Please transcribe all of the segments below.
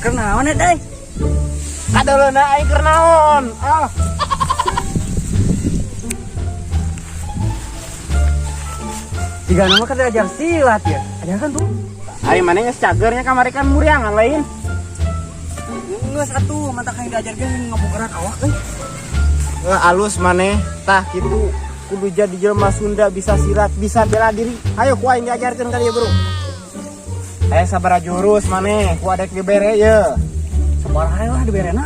Kenaon eta euy? Kadeuleuna aing keur naon? Ah. Tiga nama kan diajar silat ya. Ajarkan tuh. Ari maneh geus cagernya kamari kan muriangan lain. Geus atuh, mantap yang diajarkeun ngabugerak awak euy. Alus maneh tah kitu kudu jadi jelema Sunda bisa silat, bisa bela diri. Ayo ku aing diajarkeun ka dieu, Bro. Aya sabaraha jurus maneh, ku adek dibere ye. Sabaraha lah diberena.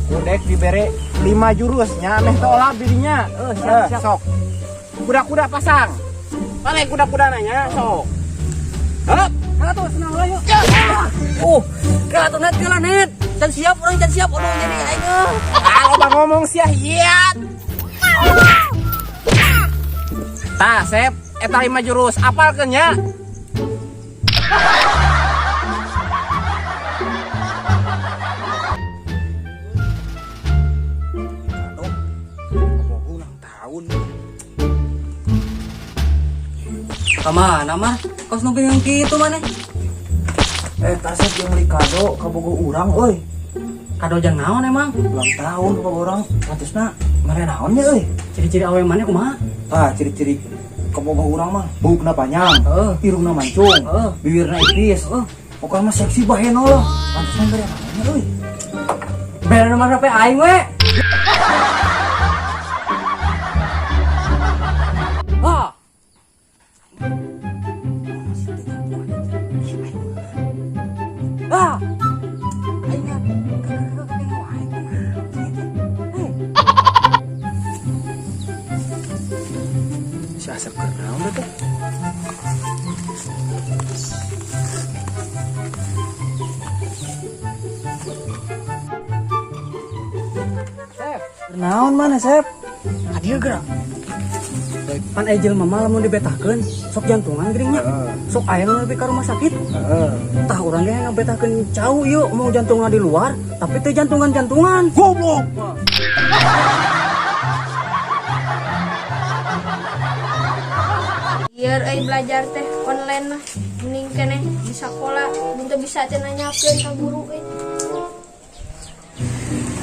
Ku dek dibere 5 jurus nya meh teu olah dirinya. Siap, siap. Sok. Kuda-kuda pasang. Maneh kuda-kuda nanya sok. Hup. Nah tuh senang lah yuk. Kira tuh net kira net. Can siap orang can siap aduh jadi aing. Ah, loba ngomong sia hiat. Tah, Sep, eta 5 jurus apalkeun nya. Kado kabogoh ulang tahun. Kamana mah? Kos nu bingung kitu maneh. Tasep yang beli kado kabogoh urang euy. Kado jang naon emang? Ulang tahun kabogoh urang pantasna mere naon nya euy. Ciri-ciri awe maneh kumaha? Tah ciri-ciri kabogoh urang mah buukna panjang, Heeh. irungna mancung, Heeh. bibirna ipis. Heeh. Pokoknya mah seksi baheno lah. Pantasna mere naon nya euy. Bere nomor HP aing we. Ah. Ah. Aing Si Asep keur naon teh? Sep, Naon mana Sep? hadir gerak. Pan aya jelema mah lamun dibetahkeun sok jantungan geuning nya. Sok aya nu nepi ka rumah sakit. Heeh. Tah urang ge ngabetahkeun cau ieu mau jantungna di luar tapi teu jantungan-jantungan. Goblok. Biar euy belajar teh online mah mending keneh di sekolah mun teu bisa teh nanyakeun ka guru euy.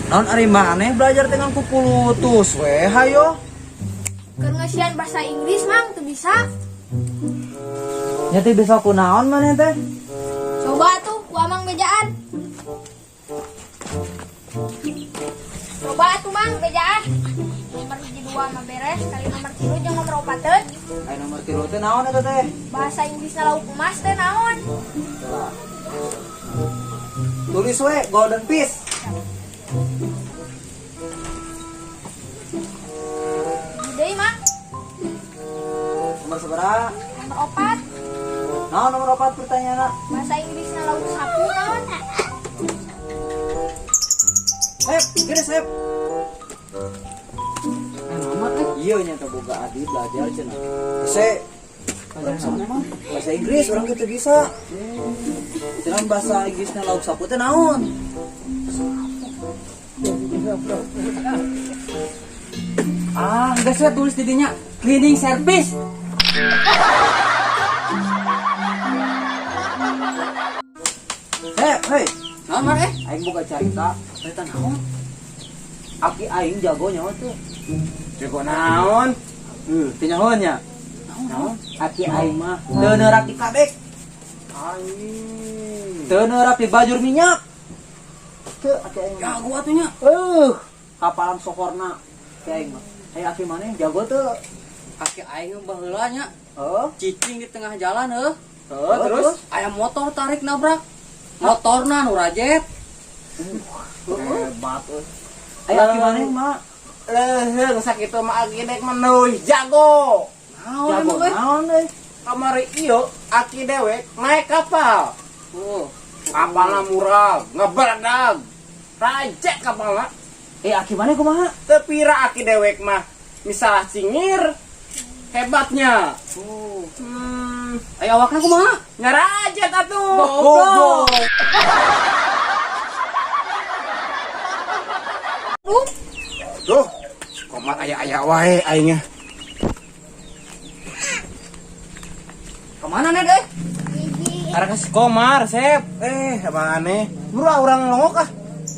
Naon ari maneh belajar dengan kupulutus we hayo. Keur ngeusian bahasa Inggris mang teu bisa. Nya teh bisa ku naon maneh teh? Coba tuh ku amang bejaan. Coba tuh mang bejaan. Nomor hiji dua mah beres, kali nomor tilu jeung nomor opateun. Aya nomor 3 teh naon eta teh? Bahasa Inggrisna lauk emas teh naon? Tulis we golden fish. Hiji deui mang, Nomor sabaraha? nomor opat. Naon nomor 4 pertanyaanna? Bahasa Inggrisna lauk sapu naon? Sep, gini Sep. Nomor eh. Iya nya teh boga adi belajar cenah. Hese Pelajaran naon emang? bahasa Inggris orang kita bisa. Cenah bahasa Inggrisna lauk sapu teh naon? Ah, geus we tulis di dinya cleaning service. Hei, hei, Naon mar eh? aing boga carita. Cerita naon? Aki aing jago nyawa tuh. Jago naon? Teu nyahoan nya. Naon? Aki aing mah teu neurak di kabek, Anjing. teu neurak di bajur minyak. Teu aki aing mah. Jago atuh nya. Kapalan sohorna aki aing mah. Hey, aki maneh jago teu? Aki aing baheula nya Heuh, cicing di tengah jalan heuh. Heeh, terus Aya motor tarik nabrak. Motorna nu rajet. Hebat euy. Aya aki maneh mah leuheung sakitu mah aki dek mah neuy jago. Naon jago emang euy? naon euy? Kamari ieu aki dewek naik kapal. Oh, Kapalna murah, ngebeledag. Rajet kapalna. Aki maneh kumaha? Teu pira aki dewek mah misalnya cingir hebatnya. Oh. Aya awakna kumaha? Nyarajet atuh. Goblok. Duh, komar aya-aya wae aingnya. Kemana Ned eh? Hiji. Arek ka si Komar, Sep. Eh, emang aneh. Buru ah, urang longok ah.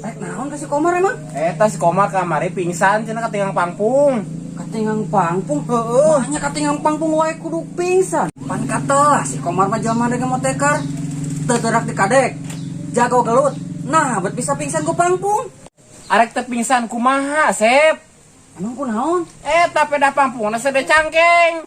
Rek naon ka si Komar emang? Eta si Komar kamari pingsan cenah katinggang pangpung. Katinggang pangpung. Heeh. Makanya katinggang pangpung wae kudu pingsan. Pan katelah si Komar mah jelema deui motekar. Teu teurak di kadek. Jago gelut. Nah, bet bisa pingsan ku pangpung. Arek teu pingsan kumaha, Sep? Emang kunaon? Eta peda pangpungna sede cangkeng.